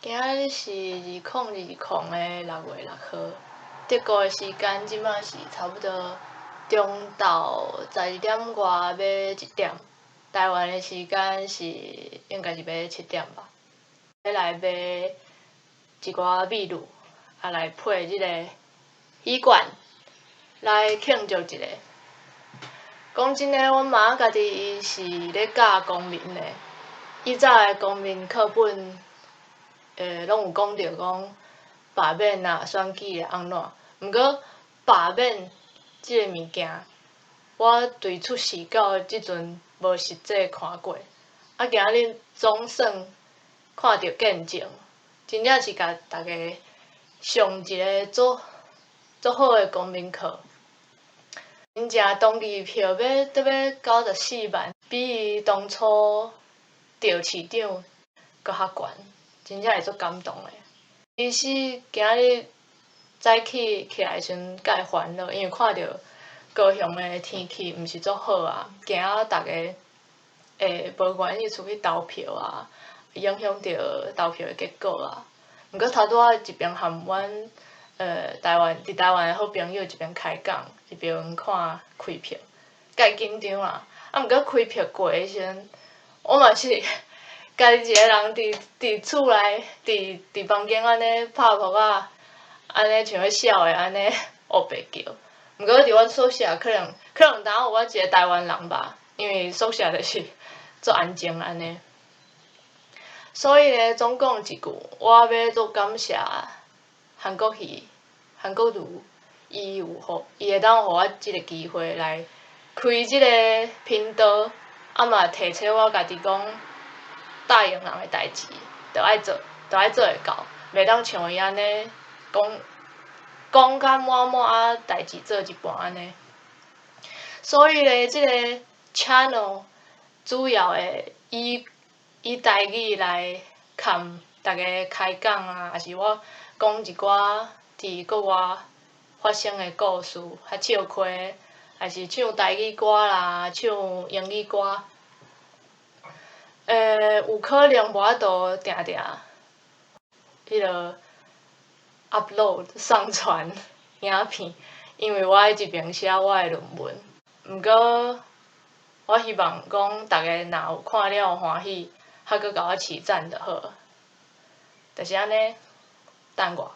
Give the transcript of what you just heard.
今仔日是2020的6月6號，德國的時間這馬是差不多中晝12點外欲1點，台灣的時間是應該是欲7點吧。欲來買一寡秘魯，啊來配這个魚罐來慶祝一下。講真的，阮媽家己伊是咧教公民的，以早的公民課本，攏有講著講罷免啊、選舉啊按怎。毋過罷免這个物件，我對出世到這陣無實際看過。啊，今仔日總算看著見證，真正是共大家上一个足足好的公民課。真正同意票欲得欲94萬，比伊當初著市長閣較懸，真正會足感動的。其實今仔日早起起來的時陣較會煩惱，因為看著高雄的天氣毋是足好啊，驚啊逐家會無願意出去投票啊，影響著投票的結果啊。毋過頭拄仔一邊和阮台灣佇台灣的好朋友一邊開講，一邊看開票，較會緊張啊。啊，毋過開票過的時陣，我嘛是家己一个人佇厝內，佇房間按呢拍噗仔，按呢像咧痟的按呢烏白叫。毋過佇阮宿舍可能可能當有我一个台灣人吧，因為宿舍就是足安靜按呢。所以咧，總講一句，我欲足感謝韓國瑜、韓國瑜，伊有予伊會當予我這个機會來開這个頻道，啊嘛提醒我家己講，答應人的代誌，著愛做，著愛做會到，袂當像伊按呢講講甲滿滿啊，代誌做一半按呢。所以咧，這个 channel 主要會以台語來含大家開講啊，抑是我講一寡佇國外發生的故事，較笑詼，抑是唱台語歌啦，唱英語歌。有可能無法度定定彼个 upload 上傳影片，因為我愛一邊寫我的論文。毋過，我希望講逐家若有看了歡喜，還閣共我揤讚就好。就是按呢，等我。